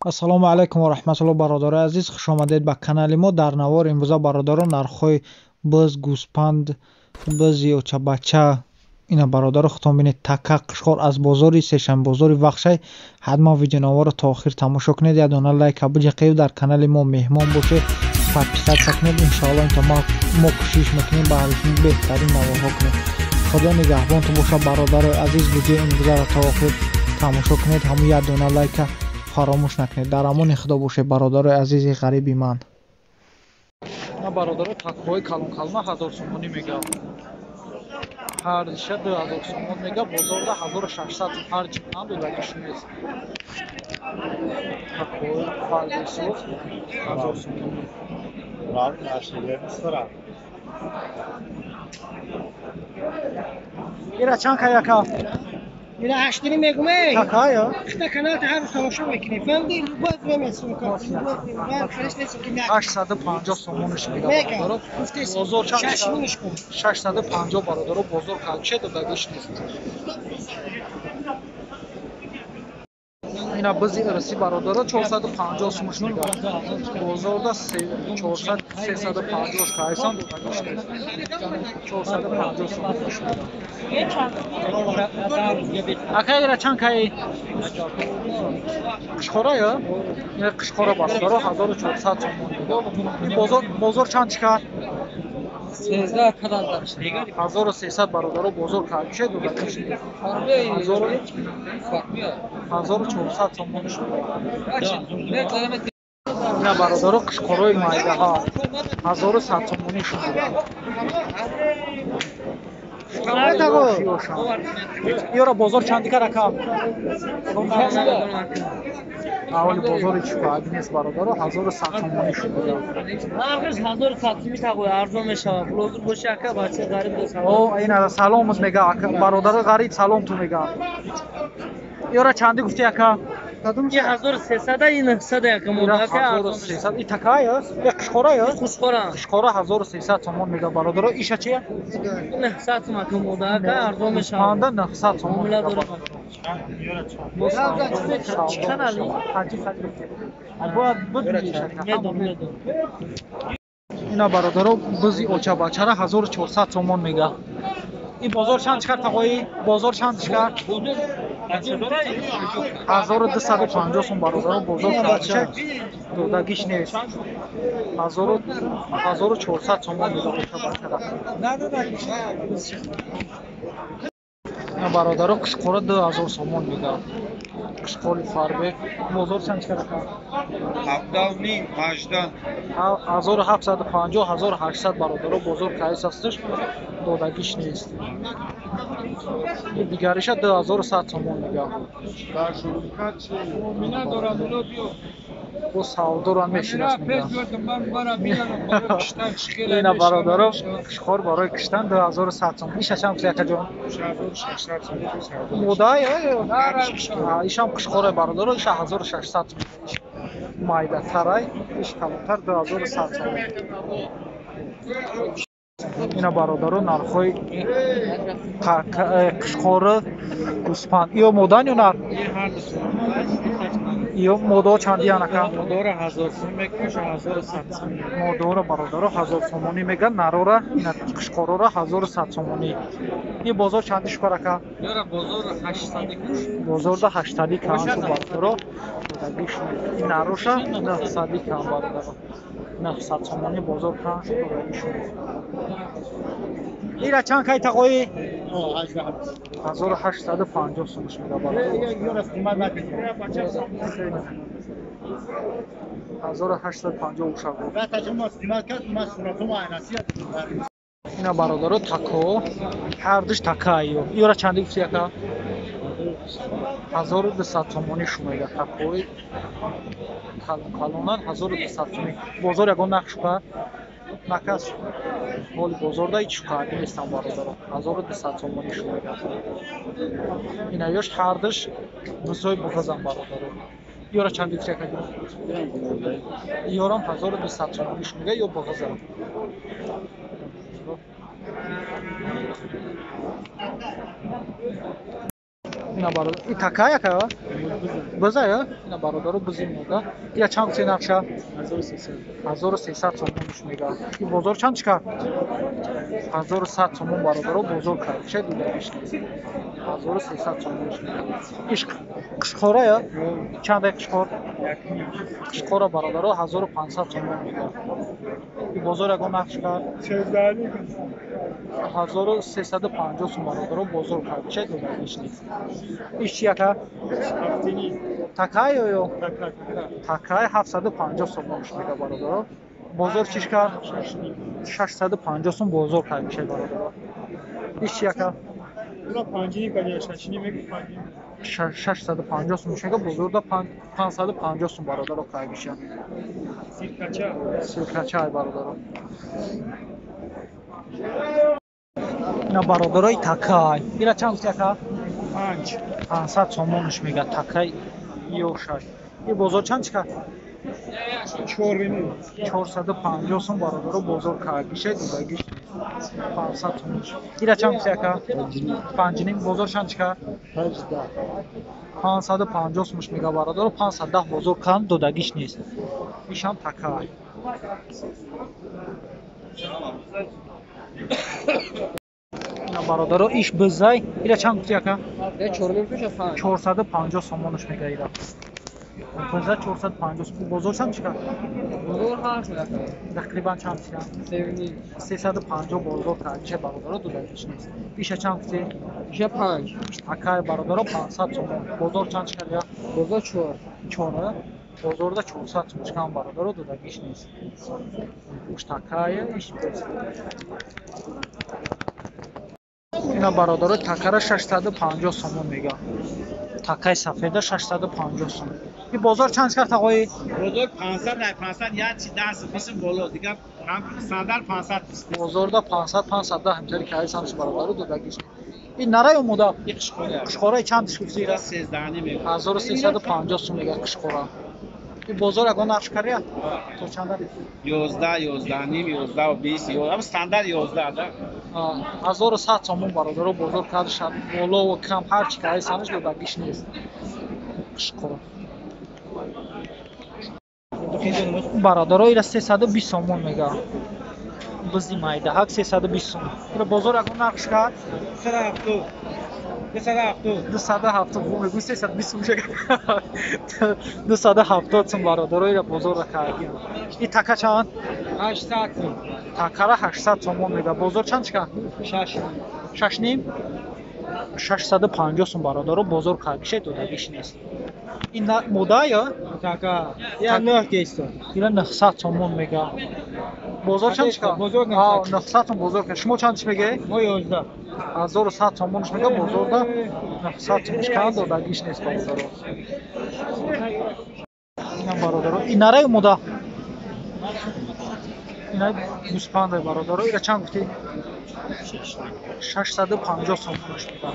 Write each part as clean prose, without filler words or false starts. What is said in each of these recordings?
Ассалому алайкум ва раҳматуллоҳ, бародарои азиз, хуш омадед ба канали мо. Дар навор имрӯза бародарон нархҳои буз, гӯспанд, бузи очабача, ина бародаро худтон бинед, така, қишқор аз бозори сешанбозори Вахшай. Ҳатман видеонаворро то охир тамошо кунед, як дона лайка биҷиқед, дар канали мо меҳмон бошед, подписаться кунед. Иншоалло инто мо кӯшиш мекунем ба ҳарифи беҳтарин наворҳо кунем. Худо нигаҳбонтон бошад, бародарои азиз. Видеои имрӯзаро то охир тамошо кунед, ҳамун як дона лайка фаромӯш накунед. Дар амони худо бошед, бародарои азизи ғариби ман. На бародаро, такҳои калон-калона 1000 сомонӣ мега, ҳардиша 2000 сомон мега, бозорда 1600 ҳар чӣ кунанд, додагиш нест. Такҳои фарбесоз 1000 сомонӣ. Ира чанд каяка? Ира ҳаштини мегумей. Какая? Хита канал та ҳар рӯз тамошо мекунем. Фаҳмидӣ? Боз мемесум кор. 850 сомониш мега бародаро. Бозор чанд? 650 бародаро, бозор калче додагиш нест. Ина бузи ирси бародаро 450 сомониш мега. Бозорда 400 350 кайсан додагиш нест. 450 сомониш мега. Ака, ира чанд кай? Қишқора ё? Ина қишқора бародаро 1400 сомон. Ин бозор чанд чикар? 1300 бародаро, бозор калче додагиш нест. 1400 сомониш мега. Ина бародаро қишқорои майдаҳо 1100 сомониш мега. Ёра бозор чанди кар ака? Аввали бозори чӣ кар нест бародаро, 1100 сомонӣ шуд. Нархиш 1100 сомонӣ тағой арзон мешавад. Блогер боши ака, бача ғариб бошад. О, ина салом мега ака, бародаро ғариб салом ту мега. Ёра чанди гуфти ака? И 1300, и 900 ака, мода ака. 1300. И такая? Я қишқора ё? Қишқора. Қишқора 1300 сомон мега бародаро. Иша чи? 900 сом ака, мода ака, арзон мешавад. Анда 900 сомон. Муомила дорад. Чӣ канали? Ҳаҷи хаҷи. Бояд бидониш ака. Медонам. Ина бародаро бузи очабачара 1400 сомон мега. Ин бозор чанд чикар тағои? Бозор чанд чикар? 1250 сом бародаро, бозор калча додагиш нест. 1400 сомон мега очабачара. Ина бародаро қишқора 2000 сомон мега. Қишқори фарбе. Бозор чанд чикар ака? 7,5 18. 1750 1800 бародаро, бозор кайс ҳасташ, додагиш нест. Дигариша 2100 сомон мега. Бо савдорам мешинас мега. Ина бародаро қишқор барои киштан 2100 сом. Иша чанд гуфти акаҷон? Мода ё? Ишам қишқоре бародаро, иша 1600 сом. Майдатарай, иш калонтар 2100 сом. Ина бародаро нархҳои қишқори гӯспанд. Ё модан ё нар? Ё модо чандиян ака? Модора 1000 сом мекунад, 1100 сом. Модора бародаро 1000 сомонӣ меган, нарора ина қишқорора 1100 сомонӣ. Ин бозор чанди шукар ака? Ёра бозор 800 куш. Бозорда 800 кам шу бародаро. Ин нароша 900 кам бародаро. 900 сомонӣ бозор кам шу додагиш. Ира чанд кай тағои? 1850 сомониш мега бародаро. 1850 ушак. Ина бародаро тако, ҳардуш такаё. Ёра чанди гуфти ака? 1200 сомонӣ шу мега такои калонан 1200 сомонӣ. Бозор ягон нарх шукар? Накас. Ҳоли бозорда ҳеҷ шукарди нестам бародаро. 1200 сомонӣ шу мега. Ина ёш ҳардуш бузои буғазам бародаро. Ёра чанди гуфти ака? Ёрам 1200 сомонӣ шу мега ё буғазам. Ина бародар, и такая ака? Биза я? Ина бародаро бизи мода. Ира чанд гуфти нархша? 1300 сомонш мега. И бозор чанд чӣ кард? 1100 сомон бародаро бозор кард. Ча дидагиш нест. 1300 сомонш мега. Иш қишқора я? Чандай қишқор? Қишқора бародаро 1500 сомон мега. И бозор ягон нақш кард? 1350 сом бародаро бозор кард. Ча дидагиш нест. Иш чи яка? Такай ё? Такай 750 сомонш мега бародаро. Бозор чиш кард? 650 сом бозор кард мешавад бародаро. Иш чи яка? 650 сом мешава, бозорда 550 сом бародаро кард мешавад. Сиркача ай бародаро. Ина бародарои такай. Ира чанд гуфти яка? 500 сомонш мега такай ёшаш. И бозор чанд чӣ кард? 450 сом бародаро бозор кард. Гиша дидагиш 500 сомонш. Ира чанд гуфти яка? 5.5. Бозор чанд чӣ кард? 550 сомонш мега бародаро. 510 бозор кард, додагиш нест. Ишам такай. Ина бародаро иш бизай. Ира чанд гуфти яка? 450 сомонш мега ира. Биза 450 сом. Бозор чанд чӣ кард? Тақрибан чанд чӣ кард? 350 бозор кард. Ча бародаро додагиш нест. Иша чанд гуфти? Иш такай бародаро 500 сомон. Бозор чанд чӣ кард я? 4. Бозорда 400 сом чӣ бародаро додагиш нест. Уш такая иш биз. Ина бародаро такара 650 сомон мега. Такай сафеда 650 сом. И бозор чанд кард тағои? Бозор 500 ай 500 як чи 10 20 боло дигар сандал 500. Бозорда 500 510 ҳамтари кай самш бародаро додагиш. Ин нарай омода? Ин қишқора. Қишқораи чанд гуфти ира? 13 мега. 1350 сом мега қишқора. И бозор ягон нарх кария? То чанда? 11, 11 ним, 11 20, 11 стандарт 11 да. 1100 сомон бародаро бозор кард шад. Боло ва кам ҳар чи кай самш додагиш нест. Қишқора. Бародаро ира 320 сомон мега. Бизи майдаҳак 320 сом. Ира бозор ягон нархш кард? 270. 270. 270 мегӯй 320 сом шага. 270 сом бародаро ира бозорра кардем. И така чанд? 800 сом. Такара 800 сомон мега. Бозор чанд чика? 6. 6 ним? 650 сом бародаро бозор кардише додагиш нест. Ин мода ё? Така. Я 9 кесто. Ира 900 сомон мега. Бозор чанд чика? Бозор 900. 900 сом бозор кард. Шумо чанд чӣ мегӯед? Мо 11. 1100 сомонш мега бозорда 900 сомонш канд додагиш нест бародаро. Ина бародаро, ин нарай омода? Ина гӯспандай бародаро, ира чанд гуфтӣ? 650 сомонш мега.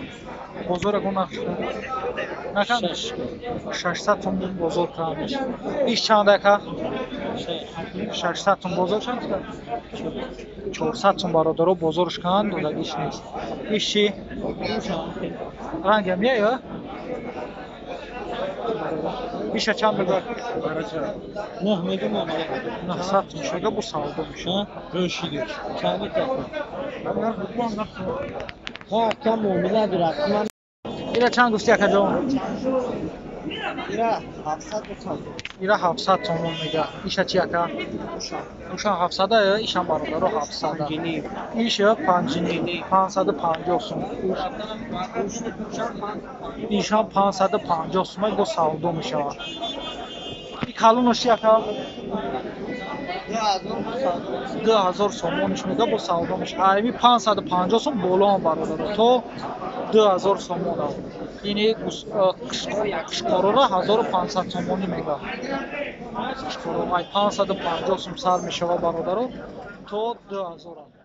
Бозор ягон нарх наканд? 600 сомон бозор кардиш. Иш чанд ака? 600 сом бозор чанд кард? 400 сом бародаро бозорш канд додагиш нест. Иш чи? Рангам я ё? Иша чанд мега? 9 мега. 900 сом шага бо савдо мешавад. Пӯшидиш. Чанд кард? Ха, кам муомила дорад. Ира чанд гуфти акаҷон? Ира 700 сом. Ира 700 сомон мега. Иша чи ака? Уша 700 иша бародаро 700. Иша 5 550 сом. Иша 550 сом бо савдо мешавад. И калонош чи ака? 2000 сомониш мега бо савдо мешавад. Айми 550 сом боло бародаро то 2000 сомон. Ини қишқорора 1500 сомонӣ мега. Қишқоро ай 550 сом сар мешава бародаро то 2000.